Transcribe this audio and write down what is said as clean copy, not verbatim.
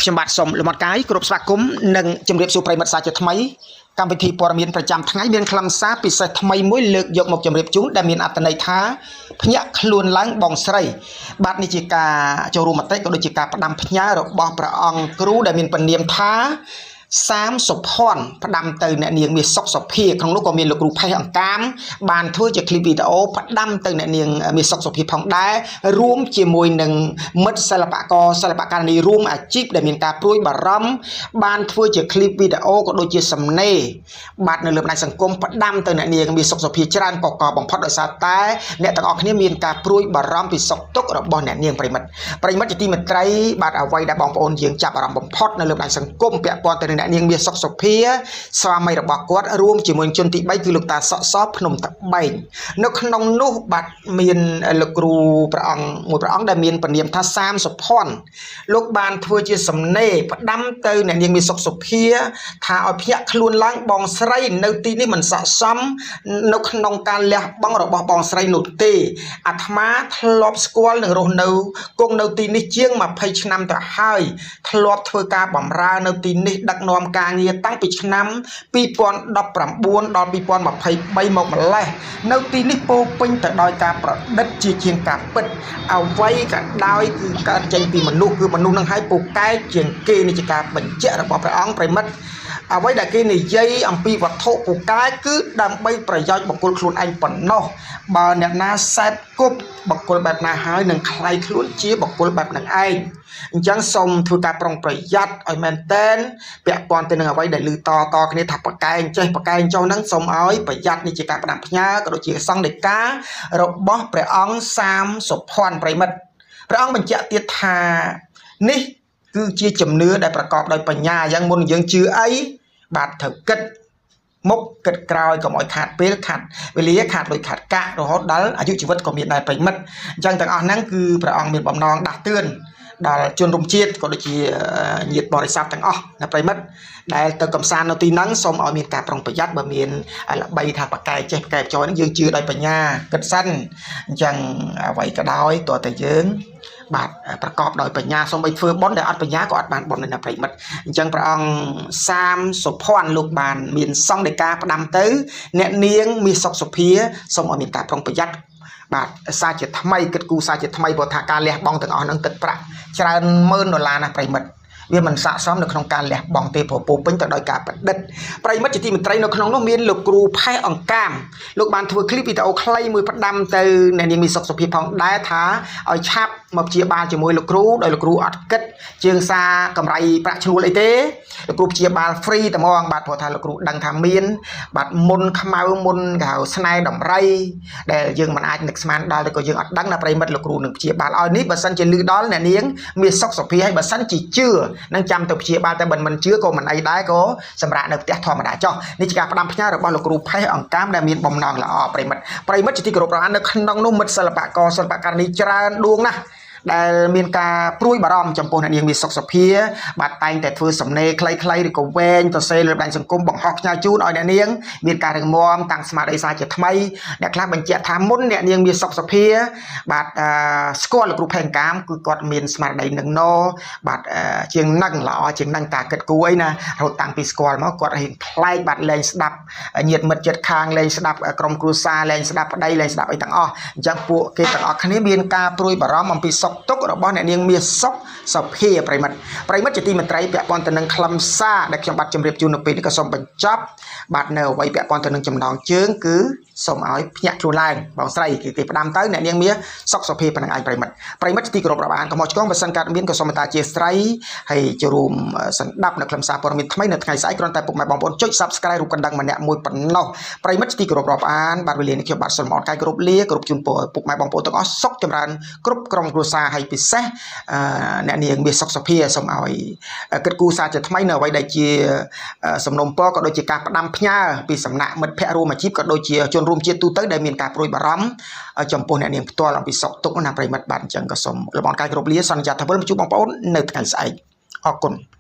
ខ្ញុំបាទសូមលំអរកាយគ្រប់ស្វាគមន៍និងជម្រាបសួរប្រិយមិត្តសាជាថ្មីកម្មវិធីព័ត៌មានប្រចាំថ្ងៃមានខ្លឹមសារពិសេសថ្មីមួយលើកយកមកជម្រាបជូនដែលមានអត្ថន័យថាភ្ញាក់ខ្លួនឡើងបងស្រីបាទនេះជាការចូលរួមមតិក៏ដូចជាការផ្ដាំផ្ញើរបស់ព្រះអង្គគ្រូដែលមានពនាមថាសាមសុភ័ណ្ឌផ្ដាំទៅអ្នកនាងមាសសុកសុភាក្នុងនោះក៏មានលោកគ្រូផេះអង្កាមបានធ្វើជាឃ្លីបវីដេអូផ្ដាំទៅអ្នកនាងមាសសុកសុភាផងដែររួមជាមួយនឹងមិត្តសិល្បករសិល្បករនីរួមអាជីពដែលមានការព្រួយបារម្ភបានធ្វើជាឃ្លីបវីដេអូក៏ដូចជាសំណេរបាទនៅលើបណ្ដាញសង្គមផ្ដាំទៅអ្នកនាងមាសសុកសុភាច្រើនកកបំផុតដោយសារតែអ្នកទាំងអស់គ្នាមានការព្រួយបារម្ភពីសុខទុក្ខរបស់អ្នកនាងប្រិមិត្តប្រិមិត្តជាទីមេត្រីបាទអ្វីដែលបងប្អូនយើងចាប់អារម្មណ៍បំផុតនៅលើបណ្ដាញសង្គមពាក់ព័ន្ធទៅនឹងអ្នកនាងមាសសុកសុភាស្វាមីរបស់គាត់រួមជាមួយជនទី3គឺលោកតាសក់សភ្នំត្បែងនៅក្នុងនោះបាទមានលោកគ្រូព្រះអង្គមួយព្រះអង្គដែលមានពនាមថាសាមសុភ័ណ្ឌលោកបានធ្វើជាសំណេរផ្ដាំទៅអ្នកនាងមាសសុកសុភាថាឲ្យភ្ញាក់ខ្លួនឡើងបងស្រីនៅទីនេះមិនស័ក្តិសមនៅក្នុងការលះបង់របស់បងស្រីនោះទេអាត្មាធ្លាប់ស្គាល់និងរស់នៅគង់នៅទីនេះជាង20ឆ្នាំទៅហើយធ្លាប់ធ្វើការបម្រើនៅទីនេះដឹកនាំការងារតាំងពីឆ្នាំ2019ដល់2023មកម្លេះនៅទីនេះពោពេញទៅដោយការប្រឌិតជាជាងការពិតអ្វីក៏ដោយគឺកើតចេញពីមនុស្សគឺមនុស្សនឹងឲ្យពូកែជាងគេនេះជាការបញ្ជាក់របស់ព្រះអង្គប្រិមិត្តអ្វីដែលគេនិយាយអំពីវត្ថុពូកែគឺដើម្បីប្រយោជន៍បុគ្គលខ្លួនឯងប៉ុណ្ណោះបើអ្នកណាសែបគប់បុគ្គលបែបណាហើយនឹងក្លាយខ្លួនជាបុគ្គលបែបនឹងឯងអញ្ចឹងសូមធ្វើការប្រុងប្រយ័ត្នឲ្យមែនតែនពាក់ព័ន្ធទៅនឹងអ្វីដែលឮតតគ្នាថាប្រកែងចេះប្រកែងចុះហ្នឹងសូមឲ្យប្រយ័ត្ននេះជាការផ្ដាំផ្ញើក៏ដូចជាសង្ឃដីការបស់ព្រះអង្គសាមសុភ័ណ្ឌប្រិមិត្តព្រះអង្គបញ្ជាក់ទៀតថានេះគឺជាជំនឿដែលប្រកបដោយបញ្ញាយ៉ាងមុនយើងជឿអីបាទត្រូវគិតមុខគិតក្រោយកុំឲ្យខាតពេលខាតវេលាខាតលុយខាតកាក់រហូតដល់អាយុជីវិតក៏មានដែរប្រិមិត្តអញ្ចឹងទាំងអស់ហ្នឹងគឺព្រះអង្គមានបំណងដាស់តឿនដល់ជនរួមជាតិក៏ដូចជាញាតិបរិស័ទទាំងអស់ណាប្រិមិត្តដែលទៅកំសាន្តនៅទីហ្នឹងសូមឲ្យមានការប្រុងប្រយ័ត្នបើមានល្បីថាប្រកែកចេះប្រកែកចោលហ្នឹងយើងជឿដោយបញ្ញាគិតសិនអញ្ចឹងអ្វីក៏ដោយតើតែយើងបាទប្រកបដោយបញ្ញាសូមឲ្យធ្វើបុណ្យដែលអត់បញ្ញាក៏អត់បានបុណ្យដែរណាប្រិមិត្តអញ្ចឹងព្រះអង្គសាមសុភ័ណ្ឌលោកបានមានសង្ឃដីកាផ្ដាំទៅអ្នកនាងមាសសុកសុភាសូមឲ្យមានការប្រុងប្រយ័ត្នបាទសាជាថ្មីគិតគូសាជាថ្មីព្រោះថាការលះបង់ទាំងអស់ហ្នឹងទឹកប្រាក់ច្រើនម៉ឺនដុល្លារណាប្រិមិត្តវាមិនស័ក្តិសមនៅក្នុងការលះបង់ទេព្រោះពោពេញទៅដោយការប្រឌិតប្រិមិត្តជាទីមេត្រីនៅក្នុងនោះមានលោកគ្រូផេះអង្កាមលោកបានធ្វើឃ្លីបវីដេអូខ្លីមួយផ្ដាំទៅអ្នកនាងមានសុខសុភាពផងដែរថាឲ្យឆាប់មកព្យាបាលជាមួយលោកគ្រូដោយលោកគ្រូអត់គិតជើងសារកម្រៃប្រាក់ឈ្នួលអីទេលោកគ្រូព្យាបាល free តែហ្មងបាទព្រោះថាលោកគ្រូដឹងថាមានបាទមុនខ្មៅមុនគេហៅស្នេហ៍ដំរីដែលយើងមិនអាចនឹកស្មានដល់ឬក៏យើងអត់ដឹងណាប្រិមិត្តលោកគ្រូនឹងព្យាបាលឲ្យនេះបើសិនជាលឺដល់អ្នកនាងមានសុខសុភាហើយបើសិនជាជឿនឹងចាំទៅព្យាបាលតែមិនមិនជឿក៏មិនអីដែរក៏សម្រាប់នៅផ្ទះធម្មតាចោះនេះជាការផ្ដាំផ្ញើរបស់លោកគ្រូផេះអង្កាមដែលមានបំណងល្អប្រិមិត្តប្រិមិត្តជាទីគោរពរាប់អាននៅក្នុងនោះមិត្តសិល្បករសិល្បករនេះច្រើនដួងណាស់ដែលមានការព្រួយបារម្ភចំពោះអ្នកនាងមាសសុកសុភាបាទតែងតែធ្វើសំណេរខ្លីៗឬក៏វែងទៅសេលើបណ្ដាញសង្គមបង្ហោះផ្ញើជូនឲ្យអ្នកនាងមានការរឹងមាំតាំងស្មារតីសារជាថ្មីអ្នកខ្លះបញ្ជាក់ថាមុនអ្នកនាងមាសសុកសុភាបាទស្គាល់លោកគ្រូផេងកាមគឺគាត់មានស្មារតីនឹងណបាទជាងនឹងល្អជាងនឹងការគិតគូរអីណារហូតតាំងពីស្គាល់មកគាត់រៀងប្លែកបាទលែងស្ដាប់ញាតិមិត្តចិត្តខាងលែងស្ដាប់ក្រុមគ្រួសារលែងស្ដាប់ប្តីលែងស្ដាប់អីទាំងអស់អញ្ចឹងពួកគេទាំងអស់គ្នាមានការព្រួយបារម្ភអំពីសុខទុក្ខរបស់អ្នកនាងមាសសុកសុភាប្រិមិត្តប្រិមិត្តជាទីមេត្រីពាក់ព័ន្ធទៅនឹងខ្លឹមសារដែលខ្ញុំបាទជម្រាបជូននៅពេលនេះក៏សូមបញ្ចប់បាទនៅអ្វីពាក់ព័ន្ធទៅនឹងចំណងជើងគឺសូមឲ្យភ្ញាក់ខ្លួនឡើងបងស្រីគឺគេផ្ដាំទៅអ្នកនាងមាសសុកសុភាប៉ុណ្ណឹងឯងប្រិមិត្តប្រិមិត្តជាទីគោរពរាប់អានកុំមកឆ្កងបើសិនកើតមានក៏សូមមេត្តាជាស្រ័យហើយចូលរួមស្ដាប់នៅខ្លឹមសារព័ត៌មានថ្មីនៅថ្ងៃស្អែកគ្រាន់តែពុកម៉ែបងប្អូនចុច Subscribe រូបកណ្ដឹងម្នាក់មួយប៉ុណ្ណោះប្រិមិត្តជាទីគោរពរាប់អានបាទវេលានេះខ្ញុំបាទសូមអរកាយគោរពលាគោរពជូនពរពុកម៉ែបងប្អូនទាំងអស់សុខចម្រើនគ្រប់ក្រុមគ្រួសារហើយពិសេសអ្នកនាងមាសសុកសុភាសូមឲ្យគិតគូរសារជាថ្មីនៅអ្វីដែលជាសំណុំពរក៏ដូចជាការផ្ដាំផ្ញើពីសំណាក់មិត្តភ័ក្តិរួមអាជីពក៏ដូចជាជនរួមជាតិទូទៅដែលមានការព្រួយបារម្ភចំពោះអ្នកនាងផ្ទាល់អំពីសុខទុក្ខណាប្រិមិត្តបាទអញ្ចឹងក៏សូមលំអរកាយគោរពលាសន្យាថាវិលមកជួបបងប្អូននៅថ្ងៃស្អែកអរគុណ។